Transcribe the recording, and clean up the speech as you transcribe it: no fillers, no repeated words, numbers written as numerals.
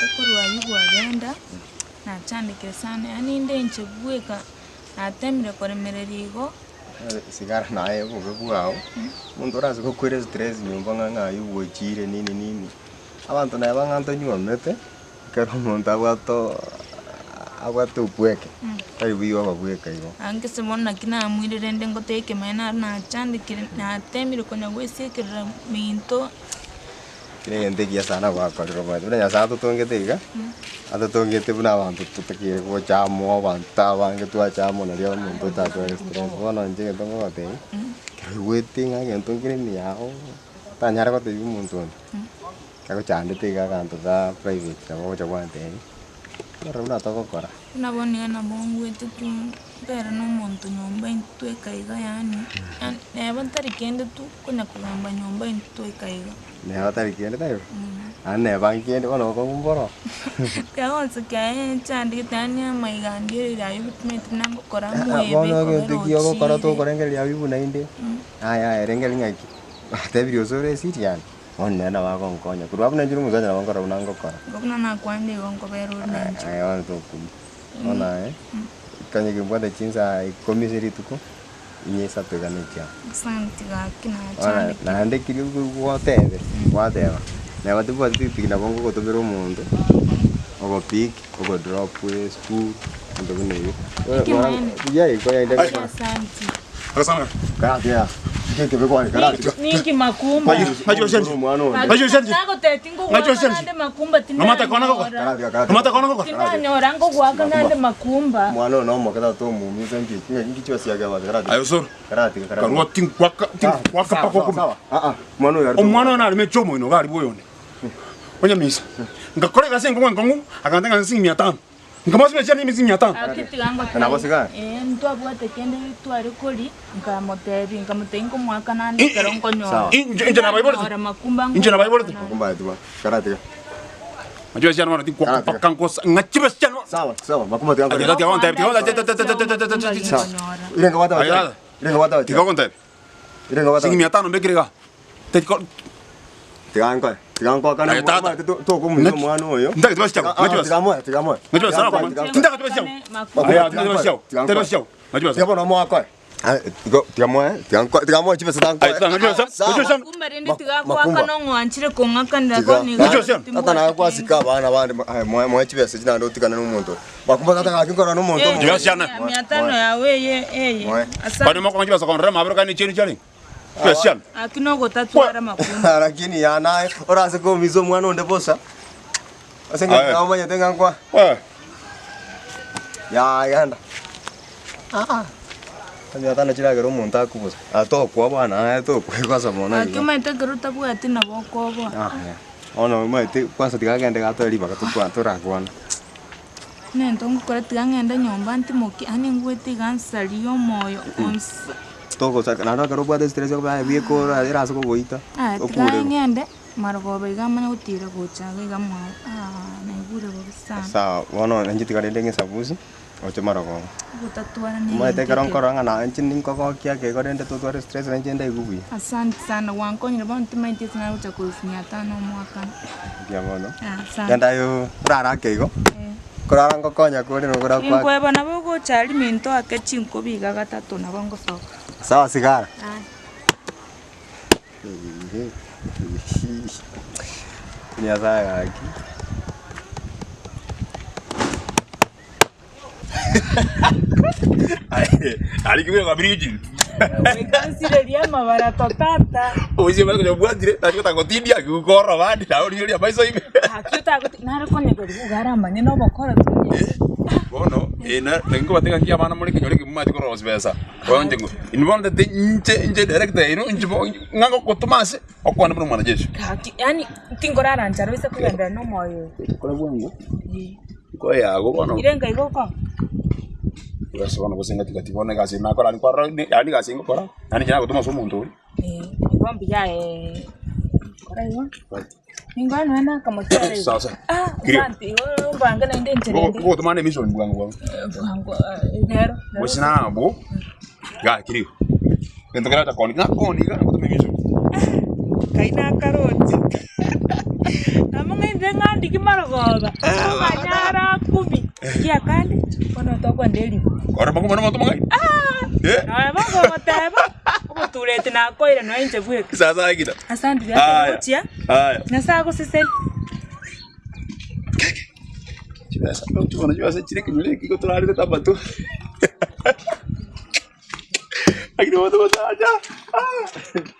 Omanyete korwa aywo bwagenda, nachandekire sana, yaani inde inche bweka, natemire koremereria igo. Sigara naye obobe bwao, omonto orase gokwera estress nyomba ng'a ng'a aywo gwochire nini nini, abanto naye bang'a ntonyuomete, ekero omonto abwate oo abwate obweke, tari buya oba bweka igo. Ange ase bono naki namoire rende ngoteba ekemanyererio naro nachandekire, natemire konya goesiekerera minto. Kera egento ekiya sana gwakorire omanyete buna Nyasaye atotongete iga, atotongete buna abanto totakeire gocha amo, abanto abange twacha amo nario omonto otatware stress. Bono inche egento nkogotebia, ekero oigwete ng'a egento nkere ime yago, otanyare gotebia omonto onde, kagochandete iga aganto ga private nabo ogocha gwantebia, torore buna togokora. Buna bono iga nabo ngwete tu, mbere na omonto nyomba intwe eka iga yaani, yaani neba ntari kende tu, konya kogamba nyomba intwe eka iga. Neba tari kende taibo? Naende neba nkende bono bokong'u mboro. Kiagera onsi kiaye nchandegete yaani amaiga andiereire aywo bitumeti buna ngokora moebe Bono kobera egento ekiya ogokora ochire. tokorengereria aywo buna inde, aya aya rengereria ng'aki, batebirie gose ore esiriani, bono nere nabo agonkonya. Korwa abwo nainche omosacha nabo nkorora buna ngokora. Igo buna nakwanire igo nkobera ore nainche. Aye bono tokumia. Bono aye, konya kimbwate chinsa ikomi ase rituko, inye isato iga ne echiao. Asante gaki Bono nachandekire. naende keria gwatebe, gwateba, neba tibwati pikipiki nabo ngogotomera omonto, ogopick, ogodrop esukuru, ebinto buna ebio. Ekeene. Buya iko yaende Asante. Agasanga. Karatiga, ekebe kwani karatiga. Ninki makumba. Omwana onde. Nagoteti ngogwaka nande makumba Nomata kona goka. tindanyora. Karatiga karatiga. Nomata kona goka. Tindanyora ngogwaka nande makumba. Omwana oyo nomoke tata omoumisa nki nki chibasiage abanto karatiga. Aye osoro. Karatiga karatiga. Karua tinkwaka tinkwaka paka okome. Sawa. Ah ah. Omwana oyo ari. Omwana oyo nareme echomoino iga aria bwoyonde. Onyamisa. Ngakora egasi enkong'u enkong'u aganta ng'a nsingi mia tano. Nkamoa chiane emisi mia tano. Gaki tiga Nabo siga. ngotebie, ee ntwabwate kende tware koria, nkamotebia, nkamotebia nkomoaka naende ekero nkonyora. Sawa. Inche inche nabaiborete. Tindanyora makumba Inche nabaiborete. nkomoaka naende. Makumba atiga. Karatiga. Ng'a chibe chiane bono tinkwaka Karatiga. mpaka nkosa ng'a chibe chiane bono. Sawa, sawa. Makumba tiga Aye, nkore. tiga gontebia, tiga gontebia, Sawa. Irenga gwateba. Aye, tata. Irenga gwateba. Tiga gontebia. Irenga gwateba. Silingi mia tano mbekire igaa. Teti- Tiga nkoe. Tiga nkoakane Aye, tata. omwana tokomuisa omwana oyo. Ntagete basi chako, Ah, ah, ng'achi basi. tiga moe, tiga moe. Ng'achi basi, Tiga sana nkoe, kwa- tiga nkoe. Ntagete basi chako. Makumba. Aya, tiga basi chako. Tiga basi chako. Ng'achi basi. Tiga bono omoakoe. Ah, tiga- tiga moe, tiga nkoe, tiga moe chibesa tankoe. Aye, tiga ng'achi basi. Sawa. Ng'achi basi. Makumba rende tiga Makumba. goaka nong'wanchire kong'akanera Tiga. bono iga Ng'achi basi. Tata naye kwasika abana bande, aye, moe moe chibesa echi naende otigane na omonto oyo. Makumba tata gaki nkorora na omonto Eh, omobe. Tiga siana. mia tano yago eye eye. Moe. Asante. Kwani moko ng'achi basi konrema mabere kani chenu chari. Tiga siana. Aki nogotatwara makumba. Lakini ya naye orase komisa omwana onde bosa. Ase Aye. eng'encho omanyete ng'a nkwa. Eh. Ya genda. Ah. Mia tano chiragere omonto akwe bosa. Atokwa bwana, aye tokwa kwanza mono Aki igo. omanyete ekero otabwati nabo okoboa. Ah, ya. Bono omanyete kwanza tiga agende gatoe ribaga tokwa torakwana. Nento ngokora tiga ng'ende nyomba ntimokie, yaani ngwete iga nsarie omoyo onsi. Togosaka naende ekero obwate estress okoba aye bweka ore erase kogoita, Aya tiga okurerwe. ng'ende, marogoba iga manye gotira gocha iga iga mwaye, aah naigure bobe sana. Sawa, bono inche tiga rende ng'esabusi, oche marogoba. Ogotatwara na Omanyete egento ekero ekebe. nkorora ng'a naye inche ninkogokia ake igo rende totware stress na inche ndaigwe buya. Asante sana gwankonyire bono timaeti ase nagocha korusia mia tano omwakano. Mbuya mono. Ah, asante. Genda aye orare ake igo, Eh. korara ngokonya kore nokora kwa Inkweba nabo ogocha aria minto ake chinkobi iga gatato nabo ngosoka. Sawa sigara. Aye. Nyasaye gaki. Arikibweka kwa biriji. Goikansireria amabarato tata. Oise bari konya bwatire, nari gotaka gotindia gukora bandi nawe origereria amaiso ime. Gaki otagoti nare konya korigia iga aramanye na obokoro tonyene. Bono eh na naki nkobatebia ng'a abana more ekenyoro eke momanyete korora chibesa. Bono inche ng'o inwe bono ntete inche inche director yaino inche bo ng'a ngogotoma ase okwane buna omwanajeshi. Gaki yaani tinkorara nchara oise kogenderera na omoyo oyo. Kora bwango. Nkoyago bono. Ire nkai gokong'a. Gose bono gose ngati gati bono egasi eye nakora aria kwarora ne yaani egasi ngokora, naende inche nagotoma ase omonto oria. Eh, igo mbuya eh, kora igo. Nigo nonya na akamochere igo. Sawa sawa. Ah, Kirio. asante, igo mbange naende enchera ende. Ngogotoma ande emission bwango bwango. Eh, bwango, eh, rero. rero. Gose nabwo, iga kirio. Egento keracha koni, ng'a koni iga nagotoma emission. Kai nakaroche. Nabo ng'ainte ng'andiki marogoba, nganyara kumi, kiakande, bono tokwenda eribu. Ore mokungu nomonto omong'aini? Eh? Nonya bogoteba, obotureti nakoire nonya inche bweka. Sasa agina. Asante buya Aya. gochia, Aya. Nyasae agosesenie. Chibesa, bono chibesa chire ekenyoro eke igo torarerete amato. Lakini omonto gosacha. Ah.